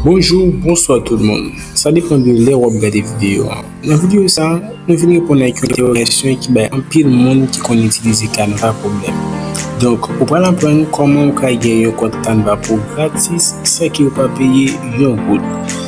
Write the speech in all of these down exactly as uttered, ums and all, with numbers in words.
Bonjou, bonswa tout moun. Sa depann de lè w ap gade videyo a. Nan videyo sa, nou vin reponn ak yon entèwogasyon ki bay anpil moun ki konn itilize Canva pwoblèm. Donk, ou pral aprann kòman ou ka gen yon kont Canva Pro gratis san ke ou pa peye yon goud.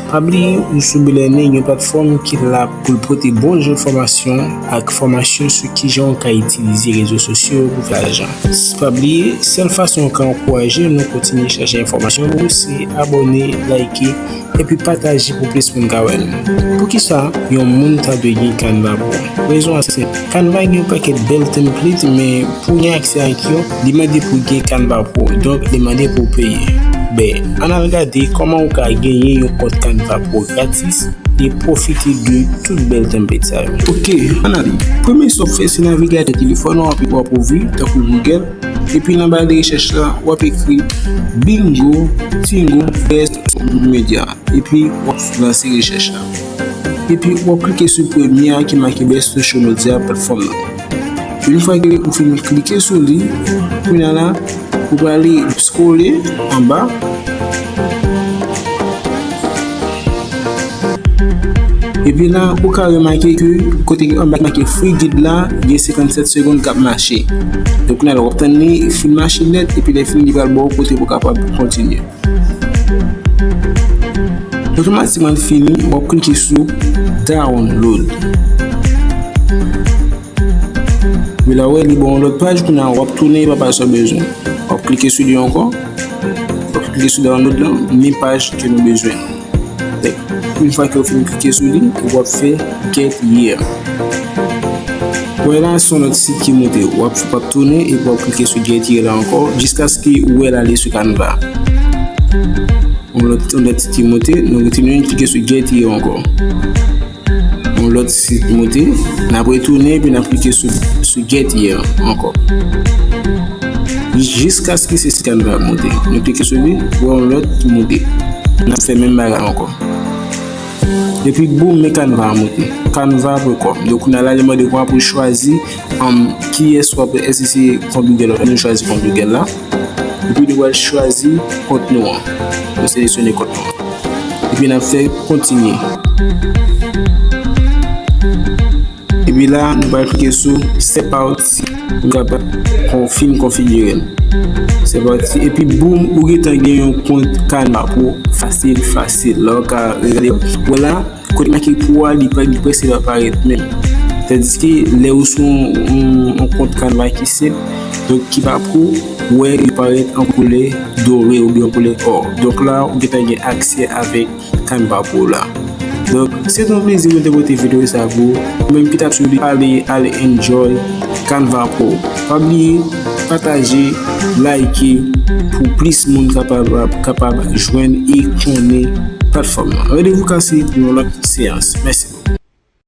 Pa bliye, ou sou Billionaire, yon platfòm ki la pou l pote bon jan enfòmasyon ak fòmasyon sou kijan ou ka itilize rezo sosyo yo pou fè lajan. Pa bliye, sèl fason ou ka ankouraje nou kontinye chache enfòmasyon pou ou se abòne, like, epi pataje pou plis moun ka wè nou. Poukisa yon moun ta dwe gen Canva Pro? Rezon an senp. Canva gen yon pakèt bèl template, men pou w gen aksè ak yo, li mande pou w gen Canva Pro, donk li mande pou w peye. Ben, ann al gade kòman ou ka genyen yon kont Canva Pro gratis e pwofite de tout bèl template sa yo. Ok, ann ale. Premye sa w ap fè, se navigatè telefòn ou w ap ouvri, tankou Google, epi nan ba de rechèch la, w ap ekri Bingo Tingo Best Media, epi w ap lanse rechèch la. Epi w ap klike sou premye a ki make Best Social Media Platform nan. Yon fwa ke ou fin klike sou li, kounye a la, ou prale scrolle anba. Epi la, ou ka remake ke kote anba ki make Free Guide la, gen senkannsèt segonn k ap mache. Donk, kounye a la, w ap tann li fin mache nèt, epi lè fini, li pral ba w kote pou w kapab kontinye. Otomatikman l fini, w ap klike sou Download. Wi, la, w wè, li ba w yon lòt paj, kounye a w ap tounen, e pa paj sa w bezwen. W ap klike sou li ankò. W ap klike sou Download la, men paj ke nou bezwen. Yon fwa ke w fin klike sou li, w ap fè Get Here. W wè la, se yon lòt sit ki moute. W ap, w ap tounen epi w ap klike sou Get Here la ankò, jiskaske w wè l ale sou Canva. Yon lòt, yon lòt sit ki moute, nou retounen klike sou Get Here ankò. Yon lòt sit moute, n ap retounen epi n ap klike sou, sou Get Here ankò. Jiskaske se sit Canva ap moute. Nou klike sou li, w wè yon lòt ki moute. N ap fè menm bagay ankò. Epi boum, men Canva a moute. Canva pwen kòm. Donk, kounye a la, li mande w pou chwazi, um, kiyès w ap, èske se kont Google ou pa, nou chwazi kont Google la. Epi nou pral chwazi kont nou an. Nou seleksyone kont nou an. Epi n ap fè kontinye. Epi la, nou pral klike sou Step Out pou nou kapab kon-, fin konfigire l. Step Out, epi boum, ou gentan gen yon kont Canva Pro fasil, fasil. La, ou ka regade, wè la, kote make Pro a, li pa, li prèske pa parèt menm. Tandiske lè ou sou yon, yon, yon kont Canva ki senp, donk ki pa Pro, ou wè li parèt an koulè dore oubyen an koulè or. Donk la, ou gentan gen aksè avèk Canva Pro la. Donk, se te yon plezi mwen te pote videyo sa pou ou. Ou menm ki t ap swiv li, ale, ale enjoy Canva Pro. Pa bliye, pataje, like, pou plis moun kapab, kapab jwenn e konnen platfòm nan. Randevou kase pou yon lòt seyans. Mèsi.